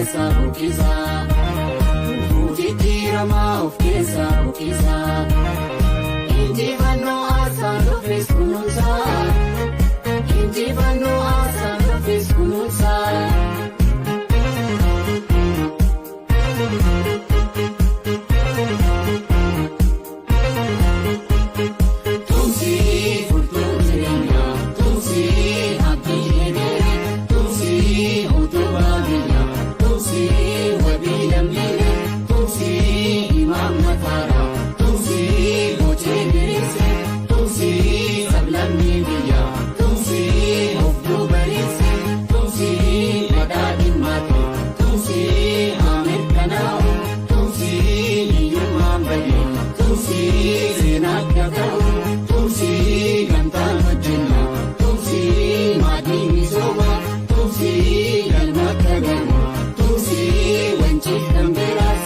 Keessaa buqqisaa. Gufuu jijjiiramaa of keessaa buqqisaa. Injifannoo aarsaan dhufes kunuunsaa. Injifannoo aarsaan dhufes kunuunsaa. Tumsii furtuu jireenyaa, tumsii abdii egeree, tumsii utubaa biyyaa, tumsii wabii lammiilee, tumsii imaammataadha, tumsii bocee diriirsee, tumsii sablammii biyyaa, tumsii of duubariirsee, tumsii badhaadhimmaate, tumsii haa mirkanaa'u, tumsii hiyyummaan badee, tumsii seenaa akka ta'u. Tumsii gamtaan hojjenna, tumsii maatii misooma, tumsii galma akka gahu, tumsii wanciif kan biraas.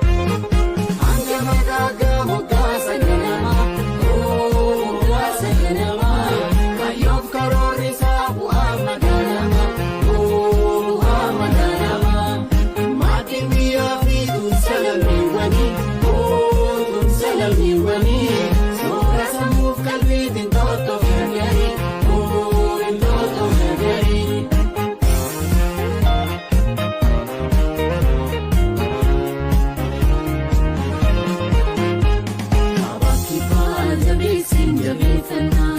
Hanga magaagaa moggaasa ganamaa, moggaasa ganamaa, kayyoof karoorri isaa bu'aa madaalamaa, bu'aa madaalamaa. Maatiin biyyaa fi tumsa lammiiwwanii, tumsa lammiiwwanii, soora sammuuf qalbiitiin toottoo gargaarii, toottoo gargaarii. Abaakkibbaa jabeessiin jabeeffannaa,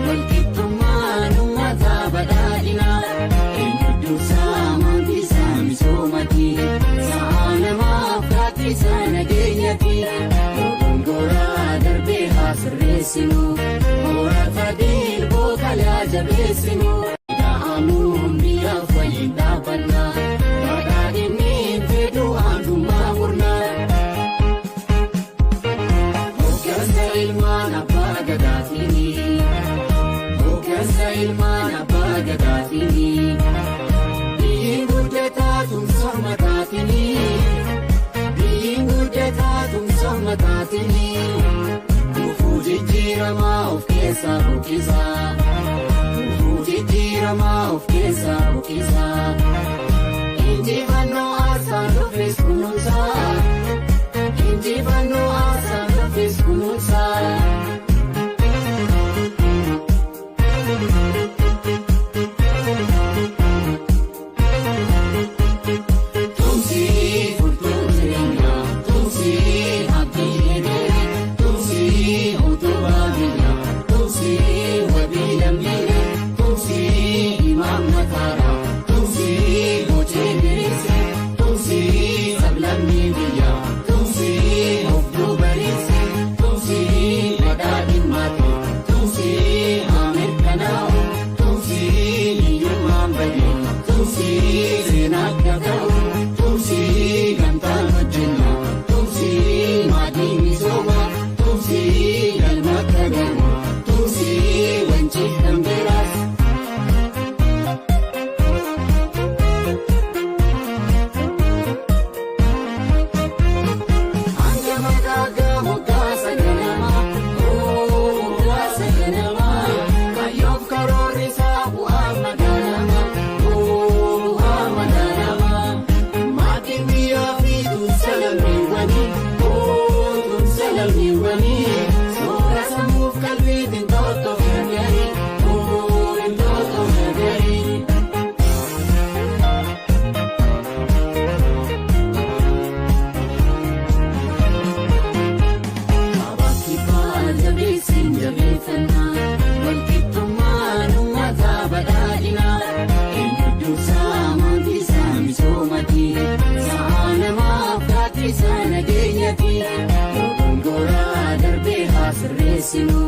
walqixxummaan uummataa badhaadhinaa, eenyu dursaa maantisaa misoomati, sa'aa namaaf gaaddisaa nageenyati, dogongoraa darbee haa sirreessinu, horata dilboo kalaa jabeessinu, da'amuun biyyaaf waliin dhaabbannaa, badhaadhinni fedhu aantummaa murnaa. Hoggansa ilmaan abbaa gadaatiini. Hoggansa ilmaan abbaa gadaatiini. Biyyi guddataa tumsa ummataatiini. Biyyi guddataa tumsa ummataatiini. Gufuu jijjiiramaa of keessaa buqqisaa. Gufuu jijjiiramaa of keessaa buqqisaa. Injifannoo aarsaan dhufes kunuunsaa. Injifannoo aarsaan dhufes kunuunsaa. Tumsii furtuu jireenyaa, tumsii abdii egeree, tumsii utubaa biyyaa, tumsii wabii lammiilee, tumsii imaammataadha, tumsii bocee diriirsee, tumsii sablammii biyyaa, tumsii of duubariirsee, tumsii badhaadhimmaate, tumsii haa mirkanaa'u, tumsii hiyyummaan badee, tumsii seenaa akka ta'u, tumsii gamtaan hojjenna, tumsii maatii misooma, tumsii galma akka gahu, tumsii wanciif kan biraas. Hanga magaagaa moggaasa ganamaa, moggaasa ganamaa, kayyoof karoorri isaa bu'aa madaalamaa, bu'aa madaalamaa. Maatiin biyyaa fi tumsa lammiiwwanii, tumsa lammiiwwanii, soora sammuuf qalbiitiin toottoo gargaarii, toottoo gargaarii. Abaakkibbaa jabeessiin jabeeffannaa, walqixxummaan uummataa badhaadhinaa, eenyu dursaa maantisaa misoomati, sa'aa namaaf gaaddisaa nageenyati, dogongoraa darbee haa sirreessinu,